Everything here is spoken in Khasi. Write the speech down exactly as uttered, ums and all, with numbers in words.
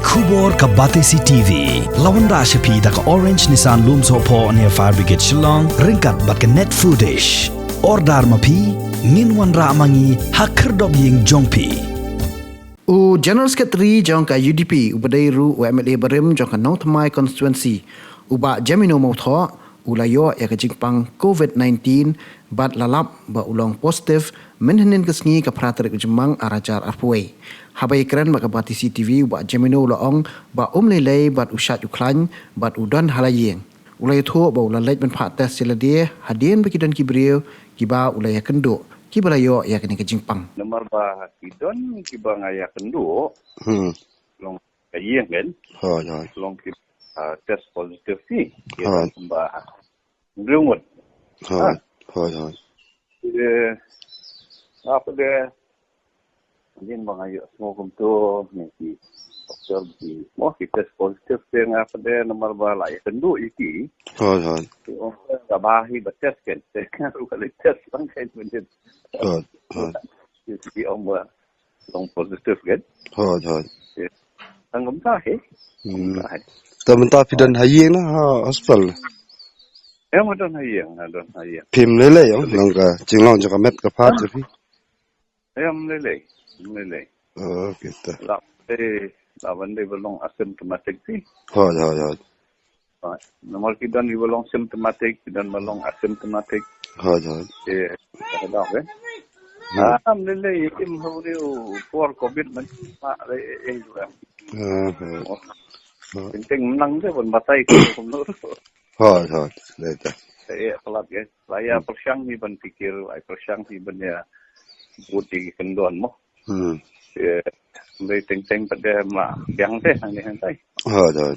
Khubor ka Batesi T V. La wanrah sha phi da ka Orange Nissan Lumsohphoh near Fire Brigade Shillong, ryngkat bad ka Net Foodish. Order ma phi, ngin wanrah ma ngi ha khyrdop ïing jong phi. U General Secretary jong ka U D P, u ba dei ruh u M L A barim jong ka Nongthymmai Constituency, u Bah Jemino Mawthoh, u la ïoh ïa ka jingpang COVID nineteen, bad la lap ba u long positive mynhynnin ka sngi ka phra tarik u Jymmang ar hajar arphew wei. Haba ïakren bad ka Batesi T V, u Bah Jemino u la ong ba um lei lei bad u shait u khlaiñ bad u don ha la ïing. U la ïathuh ba u la leit ban phah test ïa lade hadien ba ki don ki briew kiba u la ïakynduh kiba la ïoh ïa kane ka jingpang. Namar ba ki don kiba nga ïakynduh, hmm, long ka ïing kan, hoi hoi, long ki, ah, test positive ki, ki, hoi, don kumba hynriew ngut. Hoi, ah, hoi hoi. Eh, apa de, hadien ba nga ïohsngew kumto, ne ki doktor ki, mo, ki test positive te, nga pat de namar ba la ïakynduh ïa ki. Hoi hoi. Ki ong ka ba hi ba test kan, te nga ruh ka leit test lang kan mynhynnin. Hoi hoi. Ki, ki ong ba long positive kan. Hoi hoi. Te tang kumta hi. Hmm. Kumta hi. Te mynta phi don ha ïing ne ha hospital? Em, nga don ha ïing, nga don ha ïing. Phim lei lei ong, nang ka jinglong jong ka met ka phad jong phi? Em, lei lei, em, lei lei. Oh, kita. La, eh, la ban dei ba long asymptomatic phi. Hoi hoi hoi. Ah, namar ki don kiba long symptomatic, ki don ba long asymptomatic. Hoi hoi. Eh, ka dok, eh. Hmm. Ah, em, lei lei, im ha u por COVID man ma lei, eh, eh, em. Ah, hoi. Oh. Hoi. Teng teng nang de ban batai ko kumno. Hoi hoi. Lei ta. Eh, palat, eh. La ïa, hmm, pyrshang hi ban pyrkhat, la ïa pyrshang hi ban ïa bud ïa ki kyndon mo. Hmm. Eh, lei teng teng pat de ma biang de hangne hangtai. Hoi hoi.